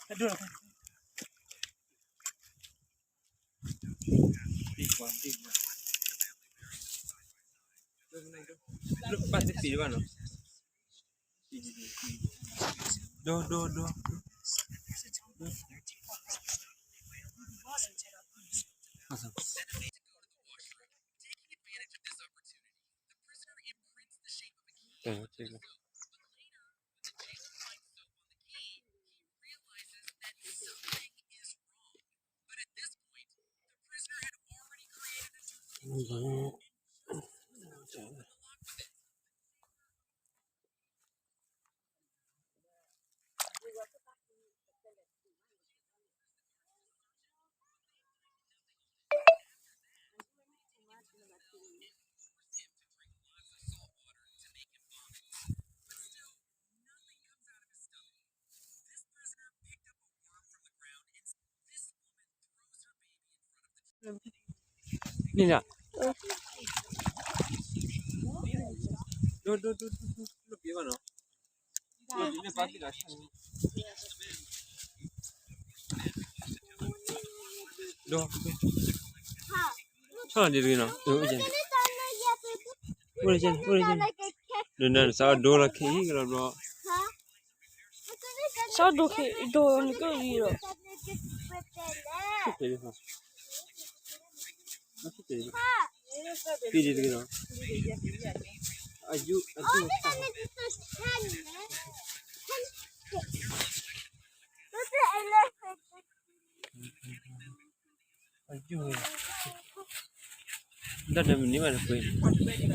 ဒိၣ်လီၤ, ဘၣ်သ့ၣ်သ့ၣ်ဘၣ်နီၤ, ဒိၣ် ဒိၣ် ဒိၣ် ဒိၣ် န့ၣ်ဒၣ်, ဒိၣ် ဒိၣ် ဒိၣ် ဒိၣ် ဒိၣ် ဒိၣ် ဘၣ်သ့ၣ်ဒီး ဒိၣ်, ဆီၣ်လီၤဒ်တဂ့ၤနီၤ, အိၣ်, အိၣ်, ဒိၣ်နၤ နသးအီၣ်ဒိၣ်လီၤခဲအံၤကလီၤဘျီ, ဆီၣ်ဒိၣ်ခဲ, ဒိၣ်နကၢၢ်အံၤဒီး, ဖံဒ်တဂ့ၤနီၤ, အယုၢ်, အယုၢ်, တၢ်ဒၢမနုၤဘၣ်တပှဲၤန့ၣ်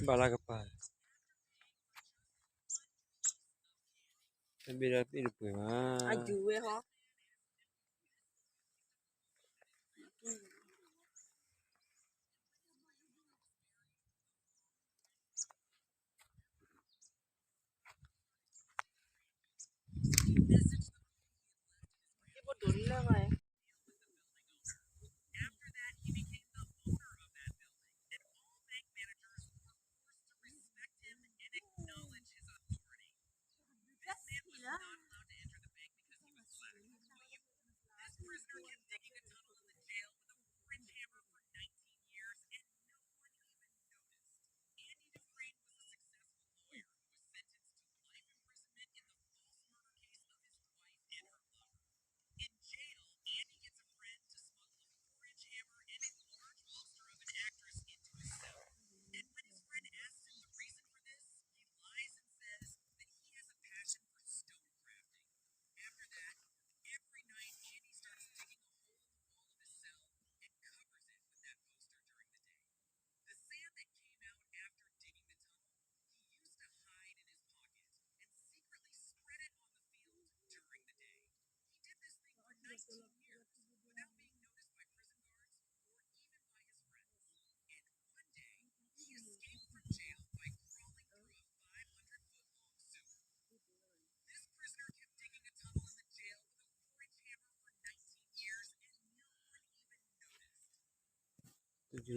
ဘၣ်လၢကပၤ, တဘ့ၣ်ဒီးသ့ၣ်တပှဲၤဘၣ်. After him digging a tunnel in the jail with a four-inch hammer for nineteen years, and no one even noticed. Andy Dufresne was a successful lawyer who was sentenced to life imprisonment in the false murder case of his wife and her lover. In jail, Andy gets a friend to smuggle a four-inch hammer and a large poster of an actress into his cell. And when his friend asks him the reason for this, he lies and says that he has a passion for stone crafting. After that, every night Andy starts digging a hole in the wall of his cell and covers it with that poster during the day. The sand that came out after digging the tunnel, he used to hide in his pocket and secretly spread it on the field during the day. He did this thing for nineteen